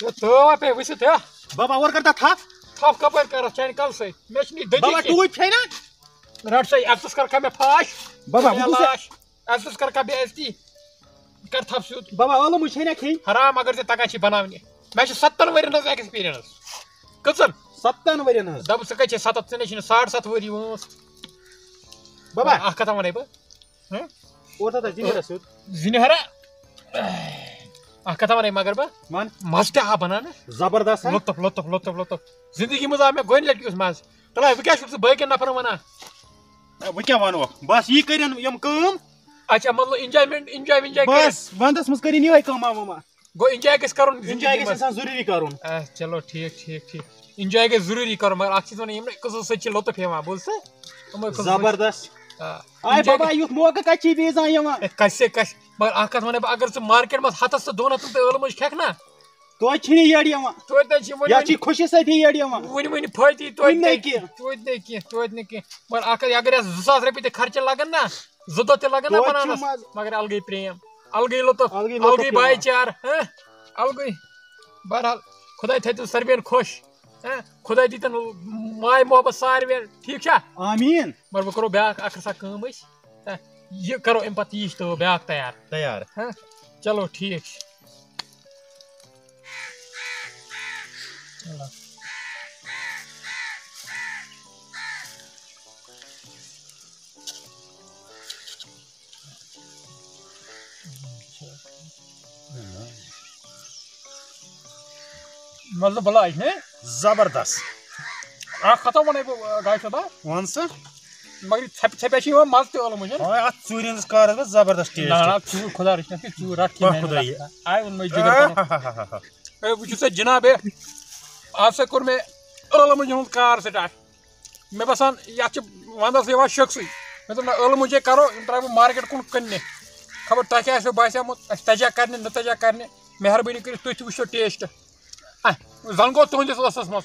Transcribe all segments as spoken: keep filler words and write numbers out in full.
ہے، تٲو ہا پیٚیہِ ؤسِتھ، ہے۔ بابا، اورٕ کر تہٕ تھپھ۔ تھپھ کپٲرۍ کرس چانہِ کلہٕ سۭتۍ؟ مےٚ چھِ نہٕ یہِ دٔتی بابا، کینٛہہ۔ ٹوٗپۍ چھے نا؟ رٹ سا یہِ، اَتھَس کر کھا مےٚ پھاش۔ بابا، بہٕ کُس لاش۔ اَتھَس کر کھا بے عزتی۔ کر تھپھ سیوٚد۔ بابا، ٲلوٕ مُجہِ چھے نا کھیٚنۍ؟ حرام، اگر ژےٚ تگان چھی بناونہِ۔ مےٚ چھِ ستن ؤرین ہٕنٛز experience۔ کٔژن؟ ستن ؤرین ہٕنٛز۔ دَپ ژٕ کتہِ چھے ستتھ، ژےٚ نَے چھِنہٕ ساڑ ستھ ؤری وٲنٛس۔ بابا۔ اکھ کتھا ونے بہٕ۔ ہہ؟ اوس ہا تَتھ زِنہِ ہرا سیوٚد۔ زِنہِ ہرا۔ اکھ کتھا ونے مگر بہٕ۔ وَن۔ مزٕ تہِ آو بناونہٕ۔ زبردست ہا۔ لطف، لطف، لطف، لطف۔ زندگی منٛز آو مےٚ گۄڈٕنِچ لٹہِ یُتھ مزٕ۔ تَلہٕ ہا، بہٕ کیٛاہ چھُکھ ژٕ باقین نفرن ونان؟ اے، وۄنۍ کیٛاہ ونو؟ بس یی کٔرِن یِم کٲم۔ اچھا، مطلب enjoyment، enjoy وِنجاے کٔرِتھ۔ بس، ونٛدس منٛز کٔرِن یِہوٚے کٲما وٲما۔ گوٚو enjoy گژھِ کرُن زندگی enjoy گژھِ منٛز۔ انسان ضروٗری کرُن۔ آ، چلو، ٹھیٖک، ٹھیٖک، ٹھیٖک۔ Enjoy گژھِ ضروٗری کرُن، مگر اکھ چیٖز ونہٕ، یِمنٕے قٕصو سۭتۍ چھِ لطف یِوان، بوٗز ژٕ؟ یِمے قٕصو سۭتۍ۔ زبردست۔ آ، آے enjoy بابا، گژھِ۔ یُتھ موقع کتہِ چھی بیٚیہِ زانٛہہ یِوان؟ اے، کَسہِ، کَسہِ؟ مگر اکھ کتھ ونے بہٕ، اگر ژٕ market منٛز ہتس تہٕ دۄن ہتن تہٕ ٲلوٕ مُجہِ کھٮ۪کھ نا، توتہِ چھِنہٕ یٔڑ یِوان۔ توتہِ نَے چھِ وۄنۍ، یَتھ وۄنۍ چھِ خوشی سۭتی یٔڑ یِوان۔ وٕنہِ، وٕنہِ فٲیدٕ یی توتہِ وٕنہِ نَے نَے کینٛہہ۔ کینٛہہ، توتہِ نَے کینٛہہ، توتہِ نَے کینٛہہ۔ مگر اکھ، اگر یَتھ زٕ ساس رۄپیہِ تہِ خرچہِ لگن نا، زٕ دۄہ تہِ لگن نا توتہِ چھُ بناونس، مزٕ۔ مگر الگٕے پریم، الگٕے لطف، الگٕے لطف الگٕے یِوان۔ بھایی چار، ہہ؟ الگٕے۔ بہرحال، خداے تھٲیتو سارِوٕنۍ خۄش، ہہ؟ خداے دیٖتن ماے محبت سارِوٕنۍ، ٹھیٖک چھا؟ آمیٖن۔ مگر وۄنۍ کرو بیٛاکھ اکھ رژھا کٲم أسۍ، ہہ؟ یہِ کرو اَمہِ پتہٕ یہِ تہٕ بیٛاکھ تیار۔ تیار۔ ہہ؟ چلو، ٹھیٖک چھُ۔ مطلب بلاے، ہے؟ زبردست۔ اکھ کتھا ونے بہٕ، گاش صٲبا۔ وَن سا۔ مگر یہِ ژھپہِ ژھپہِ چھِ یِوان مزٕ تہِ ٲلوٕ مُجن۔ اوے، اتھ ژوٗرِ ہٕنٛز کار ٲس زبردست نہ، taste۔ نہ، ژوٗر خۄدا رٔچھِنۍ، ژوٗر رٹھ کینٛہہ واہ میانہِ خۄدایا۔ لگہٕ۔ آے ووٚن مےٚ جگر آہ، پنُن۔ ہا، ہا، ہا، ہا۔ اے، وٕچھِو سا جناب، اے، آز سا کوٚر مےٚ ٲلوٕ مُجہِ ہُنٛد کار start۔ مےٚ باسان، یَتھ چھِ وَنٛدَس یِوان شخصٕے۔ مےٚ دوٚپ، نہ، ٲلوٕ مُجے کَرو، یِم ترٛاوٕ بہٕ مارکیٹ کُن کٕننہِ۔ خبر تۄہہِ کیٛاہ آسیو باسیومُت، اَسہِ تَجا کَرنہِ، نہ تَجا کَرنہِ۔ مہربٲنی کٔرِتھ، تُہۍ تہِ وٕچھو taste۔ اَہ، زَن گوٚو تُہٕنٛدِس ٲسَس منٛز۔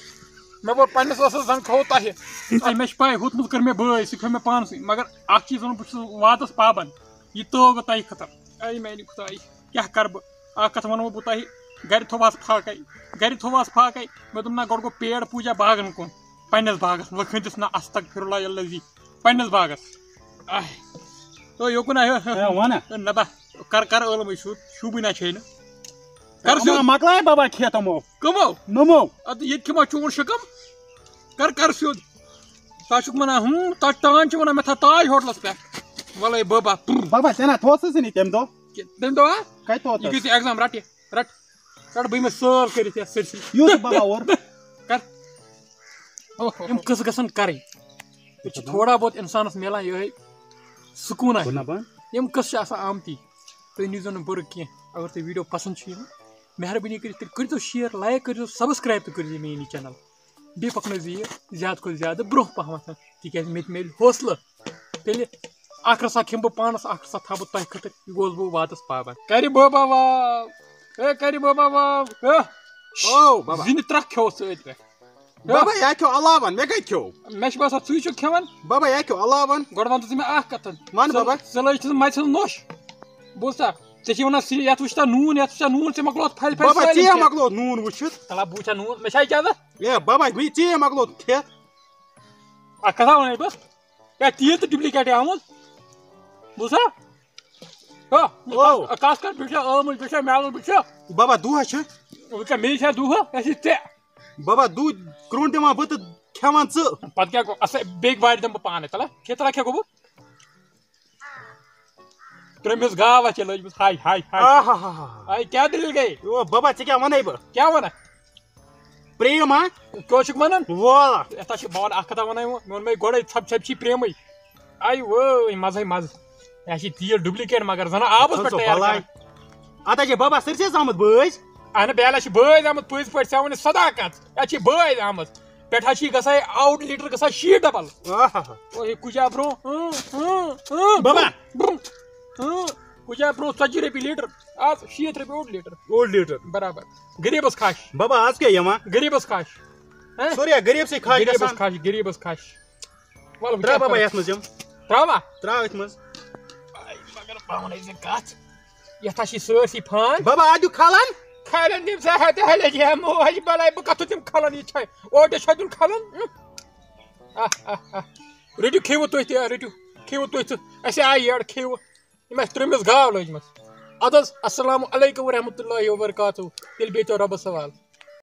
مےٚ ووٚن، پنٛنِس ٲسَس زَن کھوٚو تۄہہِ۔ اَے، مےٚ چھِ پَے، ہُتھ منٛز کٔر مےٚ بٲے، سُہ کھیوٚو مےٚ پانسٕے۔ مگر اَکھ چیٖز وَنو، بہٕ چھُس وعدَس پابنٛد۔ یہِ تٲو بہٕ تۄہہِ خٲطرٕ۔ اَے میٛانہِ خۄدایہِ، کیٛاہ کَرٕ بہٕ؟ اکھ کتھ ونو بہٕ تۄہہِ، گرِ تھووہس فاقے، گرِ تھووہس فاقے۔ مےٚ دوٚپ، نہ، گۄڈٕ گوٚو پیڑ پوٗجا باغن کُن، پننِس باغس منٛز۔ وۄنۍ کھٔنتِس نہ، استغفر اللہ العظیم، پننِس باغس۔ آہ۔ تو یوکُن آیو۔ ہے، وَنہ۔ نہ با، کر، کر ٲلوٕ مُجہِ سیوٚد، شوٗبٕے نہ چھے نہٕ۔ کر سیوٚد۔ مۄکلایے بابا کھیتمو۔ کٕمو؟ نوٚمو۔ ادٕ ییٚتہِ کھٮ۪مو چون شِکم۔ کر، کر سیوٚد۔ تَتھ چھُکھ وَنان، ہُم، تَتھ ٹان چھِ وَنان، مےٚ تھاو تاج ہوٹلَس پٮ۪ٹھ۔ وَلَے بابا۔ بابا، ژےٚ نا تھوسُس نہٕ تَمہِ دۄہ۔ کہِ-، تَمہِ دۄہ ہا؟ کَتہِ تھوتَس؟ یہِ گٔے ژےٚ exam، رَٹ یہِ، رَٹ۔ رَٹ، بہٕ یِمَے سٲل کٔرِتھ یَتھ سٲرسٕے۔ یُس بابا اور۔ کَر۔ اوہ، اوہ، یِم اوہ۔ قٕصہٕ گژھن کَرٕنۍ۔ یہِ چھُ تھوڑا بہت اِنسانَس مِلان یِہوٚے سکوٗنا ہیوٗ۔ بَن۔ یِم قٕصہٕ چھِ آسان آمتی۔ تُہۍ نیٖزیو نہٕ بُرٕ کینٛہہ۔ اگر تۄہہِ video پَسنٛد چھُ یِوان، مہربٲنی کٔرِتھ تُہۍ کٔرۍزیو share، like کٔرۍزیو، subscribe تہِ کٔرۍزیو میٛٲنۍ یہِ channel۔ بیٚیہِ پَکنٲیزِ یہِ زیادٕ کھۄتہٕ زیادٕ برٛونٛہہ پَہمَتھ، تِکیٛازِ مےٚ تہِ میلہِ حوصلہٕ۔ تیٚلہِ اَکھ رَژھا کھٮ۪مہٕ بہٕ پانَس، اَکھ رَژھا تھاوٕ بہٕ تۄہہِ خٲطرٕ، یہِ گوس بہٕ واتَس پابنٛد۔ کَرِ بابا واو، ہے کَرِ بابا واو، ہے۔ او بابا۔ زِنہِ ترٛکھ کھیوٚو سۭتۍ پٮ۪ٹھ۔ بابا، یہِ ہا کھیوٚو علاوَن، مےٚ کَتہِ کھیوٚو؟ مےٚ چھُ باسان، ژٕے چھُکھ کھٮ۪وان۔ بابا، یہِ ہا کھیوٚو علاوَن۔ گۄڈٕ وَن تہٕ ژٕ مےٚ اَکھ کَتھ۔ وَن ژٕ، بابا۔ ژٕ لٲج ژٕ مَژِ ہٕنٛز نوٚش۔ بوٗزتھا؟ ژےٚ چھِ وَنان، سِنِس یَتھ وٕچھتھا نوٗن، یَتھ وٕچھتھا نوٗن، ژےٚ مۄکلووُتھ پھَلہِ پھَلہِ بابا، سٲلِم ژےٚ کھٮ۪تھ۔ مۄکلووُتھ نوٗن وٕچھِتھ۔ تَلہ، بہٕ وٕچھا نوٗن، مےٚ چھا اِجازت؟ ہے بابا، مےٚ ژےٚ مۄکلووُتھ کھٮ۪تھ۔ اَکھ کَتھا وَنے بہٕ، ہے تیٖل تہٕ duplicate آمُت۔ بوٗزتھا؟ ہو، او۔ کَس کَر بِٹھیا ٲلمٕچ بِٹھیا میلُن بِٹھیا؟ بابا، دُہَس چھِ۔ وۄنۍ کیٛاہ، مے چھا دُہہ؟ اَسہِ چھِ ژےٚ۔ بابا، دُہہ کرٛونٛڈ دِوان بہٕ تہٕ کھٮ۪وان ژٕ۔ پَتہٕ کیٛاہ گوٚو؟ اَسا بیٚکہِ وارِ دِمہٕ بہٕ پانَے، تَلہ؟ کھے تَلہ کھے گوٚو بہٕ؟ ترٛوٚمِس گاو اَتھ چھِ لٔجمٕژ، ہاے، ہاے، ہاے۔ آہاہاہاہا۔ ہاے، کیٛاہ دٔلیٖل گٔے؟ او بابا، ژےٚ کیٛاہ وَنَے بہٕ؟ کیٛاہ وَنَکھ؟ پرٛیم ہا؟ کیٛاہ چھُکھ وَنان؟ وَلہ۔ یَتھ ہا چھِ بہٕ وَنہٕ اَکھ کَتھا وَنَے وۄنۍ، مےٚ ووٚن مےٚ گۄڈَے، ژھَپ ژھَپ چھی پرٛیمٕے۔ آے وٲے، مَزَے مَزٕ۔ یہِ ہا چھِ تیٖل duplicate مگر زَنہٕ آبَس پٮ۪ٹھ تیار بَلاے۔ کَران۔ اَتھ ہا چھِ بابا سٲرسٕے آمُت بٲز۔ اَہَن بیا، یہِ ہا چھِ بٲز آمُت پٔزۍ پٲٹھۍ، ژےٚ وَنہٕ صداقت۔ یہِ ہا چھِ بٲز آمٕژ۔ پٮ۪ٹھٕ ہا چھِ یہِ گژھان out litre گژھان شیٖٹھ double۔ آہا۔ او، ہے کُجا برٛونٛہہ، اۭں، اۭں، اۭں۔ بابا۔ برٛونٛہہ، اۭں۔ کُجا برٛونٛہہ ژَتجی رۄپیہِ litre، آز شیٖتھ رۄپیہِ اوٚڑ litre۔ اوٚڑ litre۔ برابر۔ غریٖبَس کھَش۔ بابا، آز کیٛاہ یِوان؟ غریٖبَس کھَش۔ ہہ؟ سورُے ہا غریٖبسٕے کھَش غریٖبَس گژھان۔ کھَش، غریٖبَس کھَش۔ وَلہٕ وۄنۍ ترٛاو کیٛاہ بابا کَرٕ؟ یَتھ منٛز یِم۔ ترٛاووا؟ ترٛاو أتھۍ منٛز۔ آے، مگر بہٕ وَنَے ژےٚ کَتھ۔ یَتھ ہا چھِ سٲرسٕے فان۔ بابا، اَتھ دیُت کھَلَن۔ کھلن دِم سا ہتہٕ ہلے جے موج بلاے، بہٕ کتھ دِم کھلن، یہِ چھا اوٹس چھا دیُن کھلن؟ آہ، آہ، آہ۔ رٔٹِو، کھیٚیِو تُہۍ تہِ، رٔٹِو، کھیٚیِو تُہۍ تہِ۔ اَسہِ آیہِ یٔڈ، کھیٚیِو۔ یِم اَسہِ ترٛوٚمِس گاو لٲجمٕژ۔ اَدٕ حظ، السلام علیکم ورحمۃ اللہ وبرکاتہ۔ تیٚلہِ بیٚہتو رۄبَس حوالہٕ۔